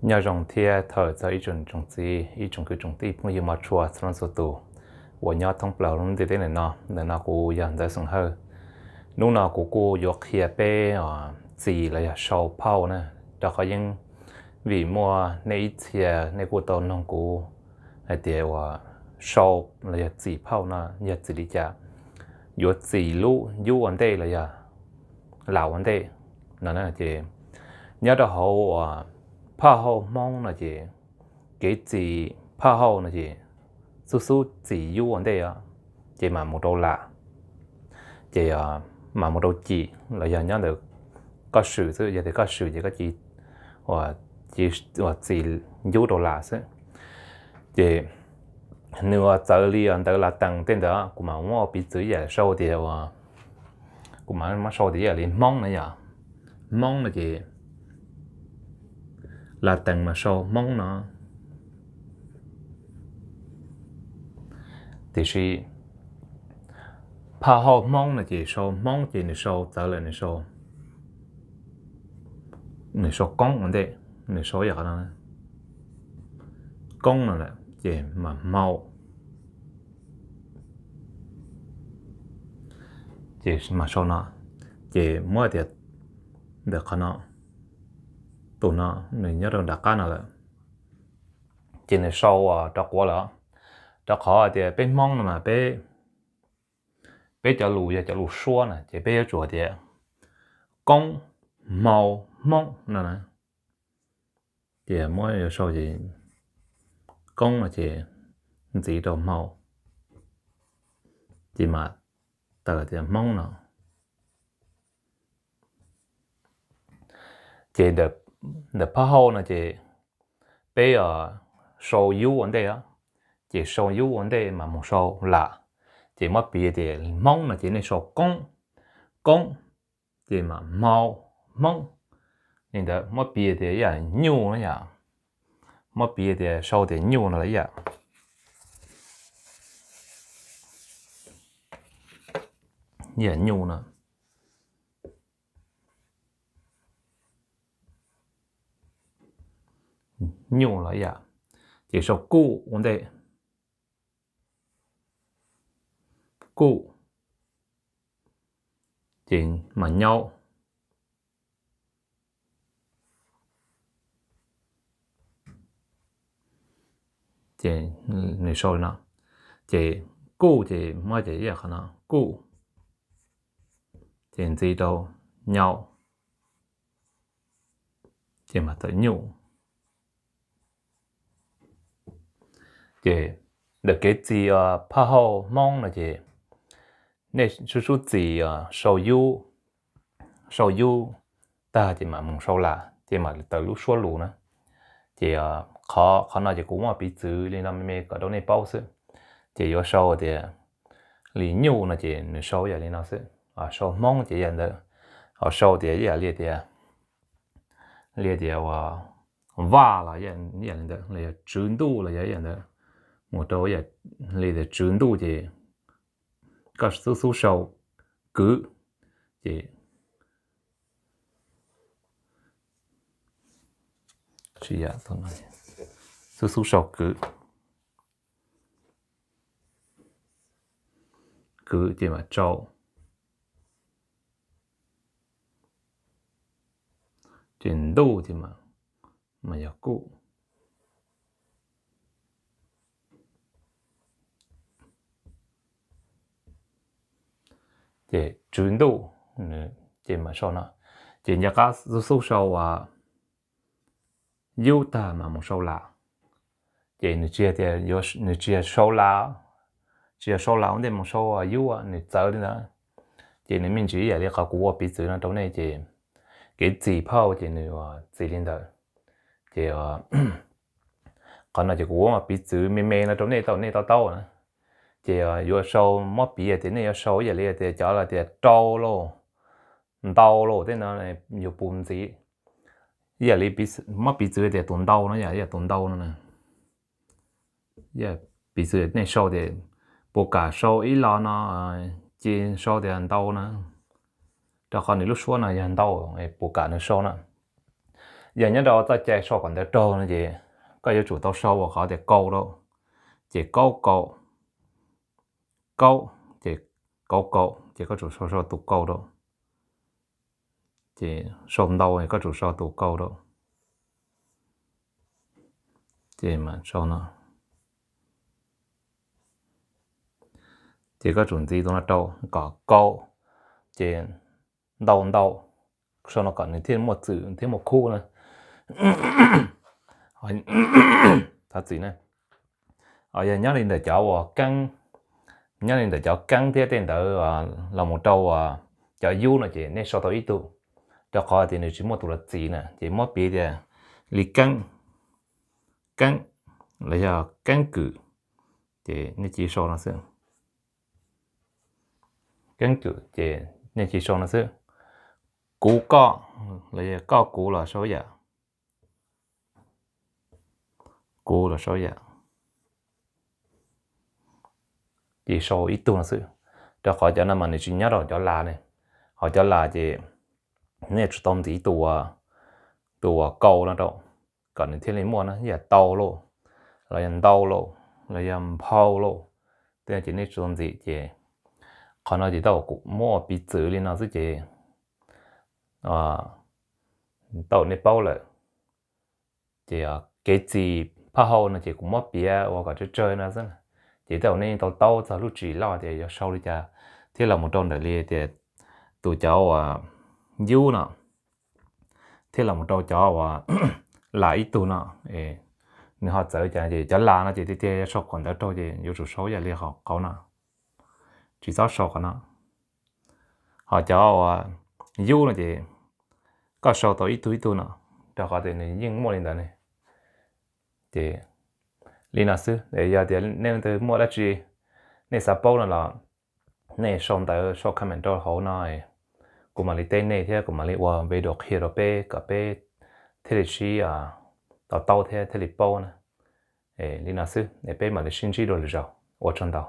Nyob zoo thiab thov txog ib tsoom tsoom txiv, ib tsoom kwv tsoom tij phooj ywg mog tshua txhua leej txhua tus uas nyob thoob plaws lub ntiaj teb ntawm no. Ntawm no kuv yog Ntxawm Xeem Hawj. Hnub no kuv kuj yuav qhia peb txis los yog sau phauj na, rau qhov yeej vim muaj nej ib txhia nej kuj tau noog kuv hais tias uas sau los yog txis phauj no yog txis li cas, yuav txis lub yub ua ntej los yog lam ua ntej no ces nyob rau hauv uas phauj hauj Hmoob no ces kev txis phauj hauj no ces xub xub txis yub ua ntej os, ces mam mus rau lam, ces mam mus rau cim los yog nyob ntawm koj swm xwb. Yog tias koj swm ces koj cia li txis yub rau lam xwb. Ces nws uas txawv li ntawv Latees tej ntawd kuv mam muab ua piv txwv ib yam sau tias uas, kuv mam muab sau tias ib yam li Hmoob na yom. Hmoob no ces Latees mas sau Hmoob no, tiam sis phauj hauj Hmoob no ces sau Hmoob ces nws sau txawv lawm, nws sau koob ua ntej, nws sau ib yam qhov no, koob no lawm ces mam hmau, ces mam sau no, ces muab tias ntawm qhov no, tus no nws nyob rau nram qab no lawm, ces nws sau rau quav lawm. Rau qhov tias peb Hmoob no mas peb, peb cov lus yog cov lus suab na ces peb yuav tsum tias koob hmau Hmoob no na. Ces muab yuav sau ces koob no ces ntxiv rau hmau, ces mam tawm tias Hmoob no. Ces ntawm phauj hauj no ces peb sau yub ua ntej, ces sau yub ua ntej mas mus sau lam, ces muab piv tias Hmoob no ces nej sau koob, koob, ces mam hmau, Hmoob. Li ntawd muab piv tias ib yam nyuj na yom, muab piv tias sau tias nyuj no los ib yam, ib yam nyuj no, nyuj los ib yam, ces sau kuj ua ntej, kuj, ces mam nyaub, ces nws sau li no, ces kuj ces muab ces ib yam qhov no kuj, ces ntxiv rau nyaub, ces mam tawm nyuj. Ces ntawm kev txis phauj hauj Hmoob no ces nej sub sub txis sau yub, sau yub tag ces mam mus sau lam ces mam tawm lub suab lus na. Ces qhov, qhov no ces kuv muaj piv txwv li no me me kom rau nej paub xwb. Ces yuav sau tias li nyuj no ces nws sau yam li no xwb, sau Hmoob ces yam ntawd, ho sau tias ib yam li tias, li tias uas vaj los yam li ntawd, los yog tswv ntuj los yog yam ntawd, mus rau li tias tswv ntuj ces koj xub xub sau kwv, ces xub xub sau kwv, kwv ces mam tsau, ces ntuj ces mas yog kuj, ces tswv ntuj ces mam sau no. Ces nco qab xub xub sau yub tag mam mus sau lam. Ces nws tsis tias, nws tsis yog sau lam, tsis yog sau lam ua ntej mus sau yub, nws txawv li ntawd. Ces nws me ntsis ib yam li qhov kuv ua piv txwv no rau nej ces kev txis phauj ces nws txis li ntawd. Ces qhov no ces kuv ua piv txwv me me no rau nej tau, nej to taub na. Ces yuav sau, muab piv tias nej yuav sau ib yam li tias cov los tias rau lauj, ntau lauj, tej no yuav pus ntxiv. Ib yam li muab piv txwv tias tus ntau no yom, ib yam tus ntau no na. Piv txwv nej sau tias, puas kam sau ib los no, ces sau tias ntau na, rau qhov nws lub suab no yog ntau, puas kam nws sau na. Yog nyob rau txoj cai sau qhov ntawv raug no ces koj yuav tsum tau sau ua qhov tias kau rau, ces kaub kau, kaub, ces kaub kau, ces koj tsum sau sau tus kau rau. Ces sau ntau koj tsum sau tus kau rau. Ces sau no, ces koj tsum ntxiv tus no rau kom kau, ces ntau ntau, sau no kom nws thiaj muaj txwm thiab muaj khub na. Thov txim na. Yog nyob li ntawm cov uas keeb, nyob li ntawm cov keeb thiab tej ntawd los mus rau cov yub no ces nej sau tau ib tug, rau qhov tias nws tsis muaj tus los txim na, ces muab piv tias li keeb, keeb, los yog keeb kwm, ces nej cia sau no xwb. Keeb kwm ces nej cia sau no xwb. Kuv koj, los yog koj kuv los sau ib yam, kuv los sau ib yam. Ces sau ib tug no xwb, rau qhov cov no mas nws tsis nyob rau cov las ne. Ho cov las ces nej yuav tsum tau ntxiv tus, tus uas kau no rau, kom nws thiaj li muaj na, yam tau lauj, los yog ntau lauj, los yog nphau lauj, tej no ces nej tsum tau ntxiv. Ces qhov no ces tau kuv muab ua piv txwv li no xwb ces tau nej paub lawm. Ces kev txi phaj hau no ces kuv muab piav ua kom tsawg tsawg no xwb. Ces tej zaum nej yeej tau taub txog lub tswv yim loj tias yuav sau li cas, thiab los mus rau ntawm li tias tus cov uas yub no thiab los mus rau cov uas las ib tug no, nws ho txawv cas. Ces cov las no ces tiag tiag yog sau qhov ntawv raug ces yuav tsum sau ib yam li qhov no, tsis txhob sau qhov no. Ho cov uas yub no ces koj sau tau ib tug ib tug no, rau qhov tias nws yeej muaj li ntawd ne. Ces li no xwb, yog tias nej leej twg muaj dab tsi nej xav paub no los nej sau ntawv sau comment rau hauv no, kuv mam li teb nej thiab kuv mam li ua video qhia rau peb kom peb thiaj li sib to taub thiab thiaj li paub na. Li no xwb, peb mam li sib ntsib dua lwm zaus, ua tsaug ntau.